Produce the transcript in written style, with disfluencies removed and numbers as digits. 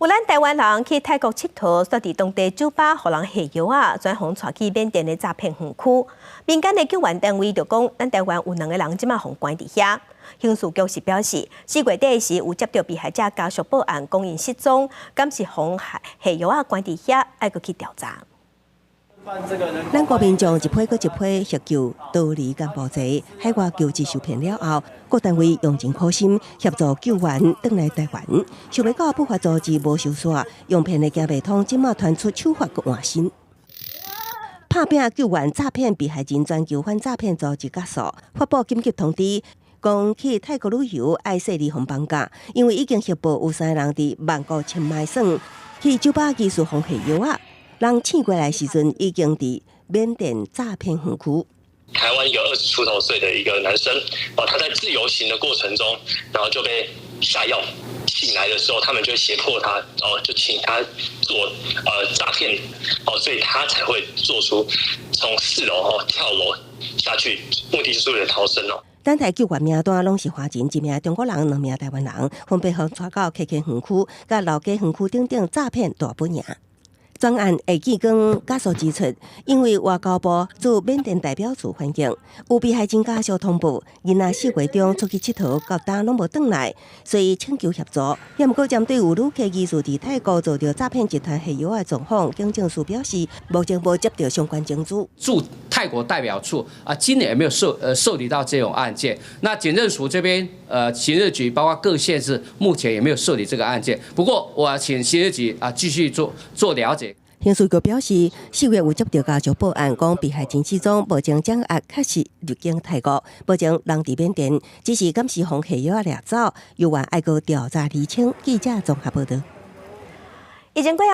有咱台灣人去泰國𨑨迌，煞佇當地酒吧予人下藥仔，轉予帶去緬甸的詐騙園區。民間的救援單位就講，咱台灣有兩個人這馬予關佇遐。刑事局是表示，4月底時有接到被害者家屬報案，講𪜶失蹤，敢是予下藥仔關佇遐，愛閣去調查。咱國民眾一批閣一批協救逃離柬埔寨，海外求職受騙了後，各單位用盡苦心協助救援轉來台灣。想袂到不法組織無收煞，用騙的行袂通，這馬傳出手法閣換新。拍拚救援詐騙被害人全球反詐騙組織結束，發布緊急通知，講去泰國旅遊愛細膩防綁架，因為已經協報有三個人佇曼谷清邁耍去酒吧疑似予下藥仔。人醒過來時陣，已經佇緬甸詐騙園區。台灣一個20出頭歲的一個男生，哦，他在自由行的過程中，然後就被下藥。醒來的時候，他們就脅迫他，哦，就請他做詐騙，哦，所以他才會做出從4樓哦跳樓下去，目的是為了逃生哦。等待救援名單攏是華人，一名中國人，兩名台灣人，分別予帶到 KK 園區、佮老街園區等等詐騙大本營。專案會記講，家屬指出，因為外交部駐緬甸代表處反映，有被害人家屬通報，囡仔4月中出去𨑨迌，到今攏無轉來，所以請求協助。也毋過針對有旅客疑似佇泰國遭著詐騙集團下藥的狀況，警政署表示，目前無接到相關證據。駐泰國代表處啊，今年也沒有受理到這種案件。那警政署這邊，刑事局包括各縣市，目前也沒有受理這個案件。不過，我請刑事局啊繼續做做了解。刑事局表示，4月有接到家屬報案，講被害人失蹤，目前掌握確實入境泰國，目前人佇緬甸，只是敢是予下藥仔掠走，猶原愛閣調查釐清。記者綜合報道。已經過。